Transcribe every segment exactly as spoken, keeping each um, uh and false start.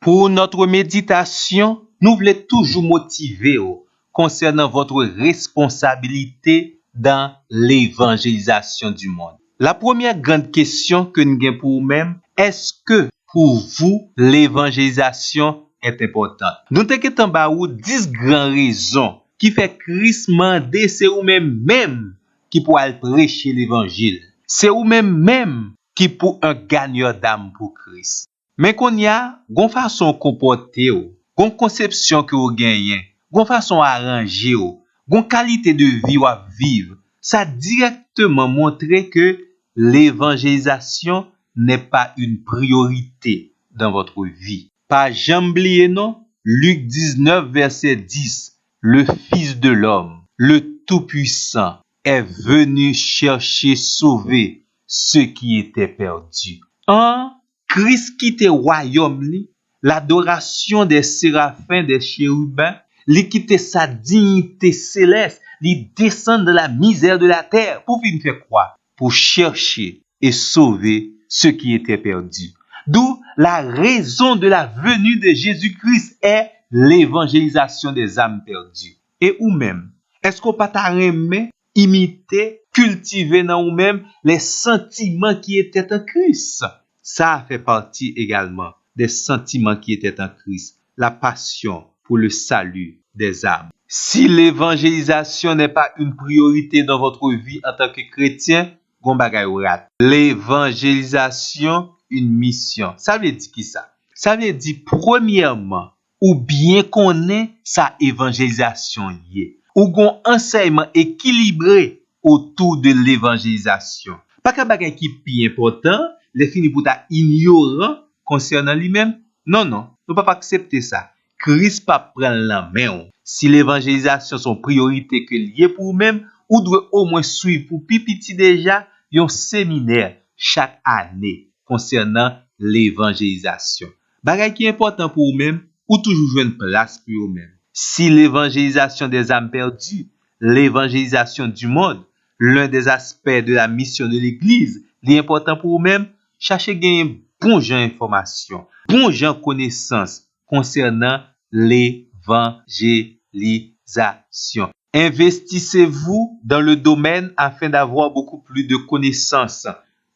Pour notre méditation, nou vle toujou motive w concernant votre responsabilité dans l'évangélisation du monde. La première grande question ke n gen pou ou menm, est-ce que pour vous l'évangélisation est importante? Nou te gentan ba ou dis gran rezon ki fè Kris mande se ou menm menm ki pou al preche levanjil. Se ou menm menm ki pou un gagneur d'âme pour Christ. Men kounye a, gon fason w konpòte w, gon konsepsyon ke w genyen, gon fason w aranje w, gon kalite de vi w ap viv, sa dirèkteman montre ke l'évangélisation n'est pas une priorité dans votre vie. Pa janm bliye non, Lik diznèf vèsè dis, le Fils de l'homme, le Tout-Puissant, est venu chercher, sauver ce qui était perdu. An, Kris kite wayòm li, ladorasyon dè serafen, dè cheriben, li kite sa diyite selès, li desann dan la mizè de la tè pou vin fè kwa, pou chèche e sove ce qui était perdu. D'où la raison de la venue de Jésus-Christ est l'évangélisation des âmes perdues. E ou menm, èske w pa ta renmen imite, kiltive nan ou menm les sentiments qui étaient en Christ? Sa a fè pati egalman des sentiments qui étaient en Christ, la passion pour le salut des âmes. Si l'évangélisation n'est pas une priorité dans votre vie en tant que chrétien, gon bagay ou rate. L'évangélisation, une mission. Sa vle di ki sa? Sa vle di, premyèman, ou byen konnen sa evanjelizasyon ye. Ou gon ansèyman ekilibre otou de levanjelizasyon. Pa ka bagay ki pi enpòtan, lè fini pou ta inyoran konsènan li menm. Non, non, nou p ap aksepte sa. Kris p ap pran l nan men w. Si levanjelizasyon se yon priyorite ke l ye pou ou menm, ou dwe omwen swiv pou pi piti deja yon seminè chak ane konsènan levanjelizasyon. Bagay ki enpòtan pou ou menm, ou toujou jwenn plas pou yo menm. Si l'évangélisation des âmes perdues, l'évangélisation du monde, l'un des aspects de la mission de l'Église, li enpòtan pou ou menm, chache genyen bon jan enfòmasyon, bon jan konesans konsènan levanjelizasyon. Investissez-vous dans le domaine afin d'avoir beaucoup plus de connaissances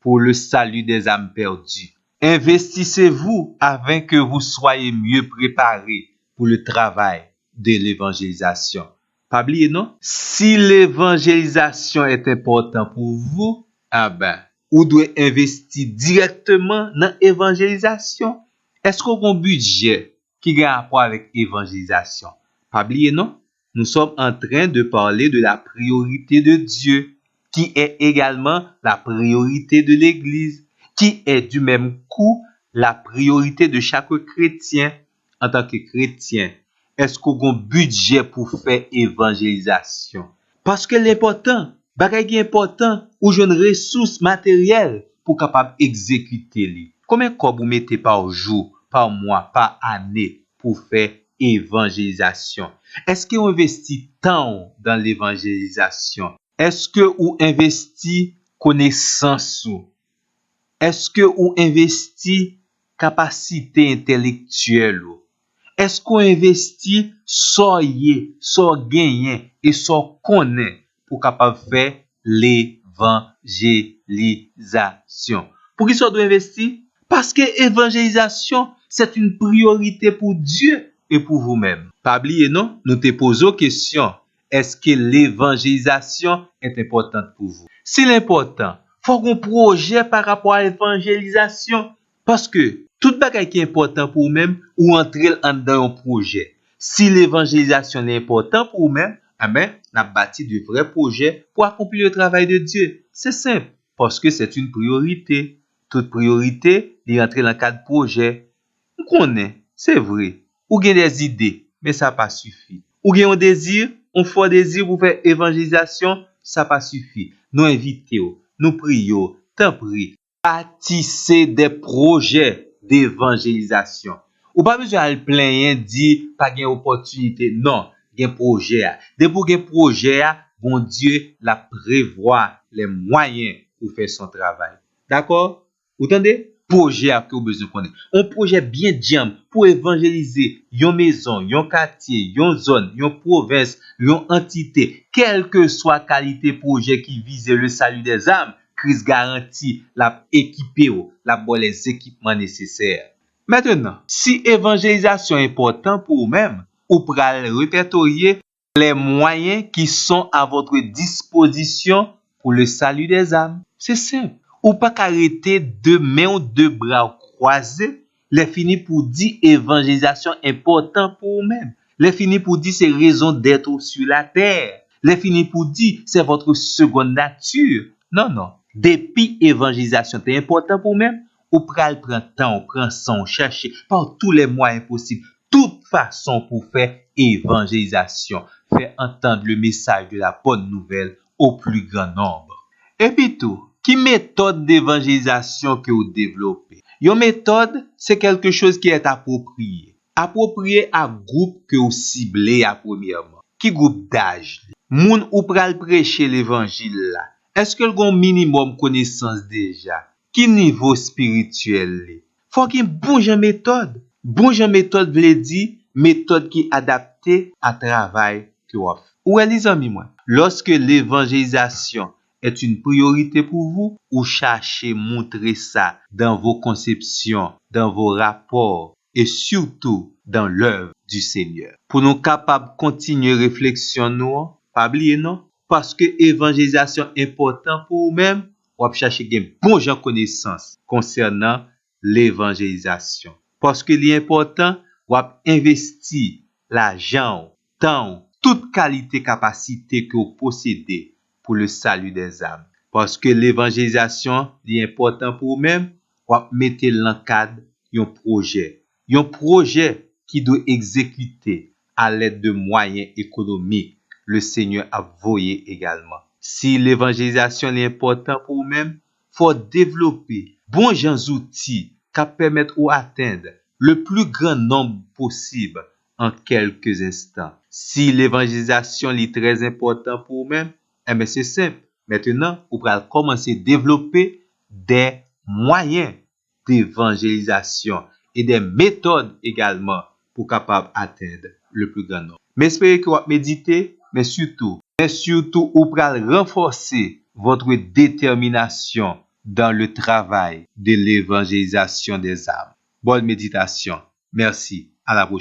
pour le salut des âmes perdues. Investissez-vous afin que vous soyez mieux préparés pour le travail de l'évangélisation. Pa bliye non, si levanjelizasyon est important pour vous, a ben, ou dwe envesti dirèkteman nan evanjelizasyon. Èske w gon bidjè ki gen rapò avèk evanjelizasyon? Pa bliye non, nous sommes en train de parler de la priorité de Dieu, qui est également la priorité de l'Église, qui est du même coup la priorité de chaque chrétien. Antanke kretyen, èske w gon bidjè pou fè evanjelizasyon? Paske l enpòtan, bagay ki enpòtan, ou jwenn resous materyèl pou w kapab egzekite li. Konbyen kòb ou mete pa jou, pa mwa, pa ane pou w fè evanjelizasyon? Èske w envesti tan w dan levanjelizasyon? Èske ou envesti konesans ou? Èske ou envesti kapasite entèlektyèl ou? Èske w envesti sa w ye, sa w genyen e sa w konnen pou w kapab fè levanjelizasyon? Poukisa w dwe envesti? Paske evanjelizasyon, c'est une priorité pour Dieu et pour vous-même. Pa bliye non, nou te poze w kesyon, èske levanjelizasyon est importante pour vous? Si l enpòtan, fò w gon pwojè pa rapò a evanjelizasyon. Paske tout bagay ki enpòtan pou ou menm, ou antre l anndan yon pwojè. Si levanjelizasyon li enpòtan pou ou menm, enben, n ap bati de vrè pwojè pou akonpli le travay de Dye. Se senp, paske c'est une priorité. Tout priyorite, li antre nan kad pwojè. M konnen, se vre, ou gen dè zide, men sa pa sifi. Ou gen yon dezi, yon fò dezi pou fè evanjelizasyon, sa pa sifi. Nou envite w, nou priye w, tanpri, bâtissez des projets d'évangélisation. Ou pa bezwen al plenyen, di pa gen opòtinite. Non, gen pwojè a. Depi w gen pwojè a, Bondye l ap prevwa lè mwayen pou fè son travay. Dakò? Ou tande? pwojè a ke w bezwen konnen. Yon pwojè byen djanm pou evanjelize yon mezon, yon katye, yon zòn, yon pwovens, yon antite, kèlkeswa kalite pwojè ki vize le salut des âmes, Kris garanti l ap ekipe w, l ap ba w lèzekipman nesesè. Mentenan, si evanjelizasyon enpòtan pou ou menm, ou pral repètorye les moyens qui sont à votre disposition pour le salut des âmes. Se senp. Ou pa ka rete de men w, de bra w kwaze, lè fini pou di evanjelizasyon enpòtan pou ou menm. Lè fini pou di se raison d'être sur la terre. Lè fini pou di c'est votre seconde nature. Non, non. Depi evanjelizasyon te enpòtan pou ou menm, ou pral pran tan w, pran san w, chèche pa tous les moyens possibles, tout fason pou fè evanjelizasyon, fè entendre le message de la bonne nouvelle au plus grand nombre. Epi tou, ki metòd devanjelizasyon ke w devlope? Yon metòd, se kèlke choz ki est approprié. Apwopriye a gwoup ke w sible a premyèman. Ki gwoup daj li? Moun ou pral preche levanjil la, èske l gen yon minimòm konesans deja? Ki nivo espirityèl li? Fò gen bon jan metòd. Bon jan metòd vle di metòd ki adapte a travay ke w ap fè. Ou wè li, zanmi mwen, lorsque l'évangélisation est une priorité pour vous, ou chache montre sa dans vos conceptions, dans vos rapports et surtout dans l'œuvre du Seigneur. Pou nou kapab kontinye refleksyon nou an, pa bliye non, paske evanjelizasyon enpòtan pou ou menm, w ap chache gen bon jan konesans konsènan levanjelizasyon. Paske li enpòtan, w ap envesti lajan w, tan w, tout kalite kapasite ke w posede pou le salut des âmes. Paske levanjelizasyon, li enpòtan pou ou menm, w ap mete l nan kad yon pwojè. Yon pwojè ki dwe egzekite a lèd de mwayen ekonomik le Senyè ap voye egalman. Si levanjelizasyon li enpòtan pou ou menm, fò w devlope bon jan zouti k ap pèmèt ou atenn le plus grand nombre possible en quelques instants. Si levanjelizasyon li trè enpòtan pou ou menm, enben se senp. Mentenan, ou pral kòmanse devlope de mwayen devanjelizasyon e de metòd egalman pou kapab atenn le plus grand nombre. M espere ke w ap medite, men sitou, men sitou ou pral ranfòse votre détermination dans le travail de l'évangélisation des âmes. Bonne méditation. Merci. À la prochaine.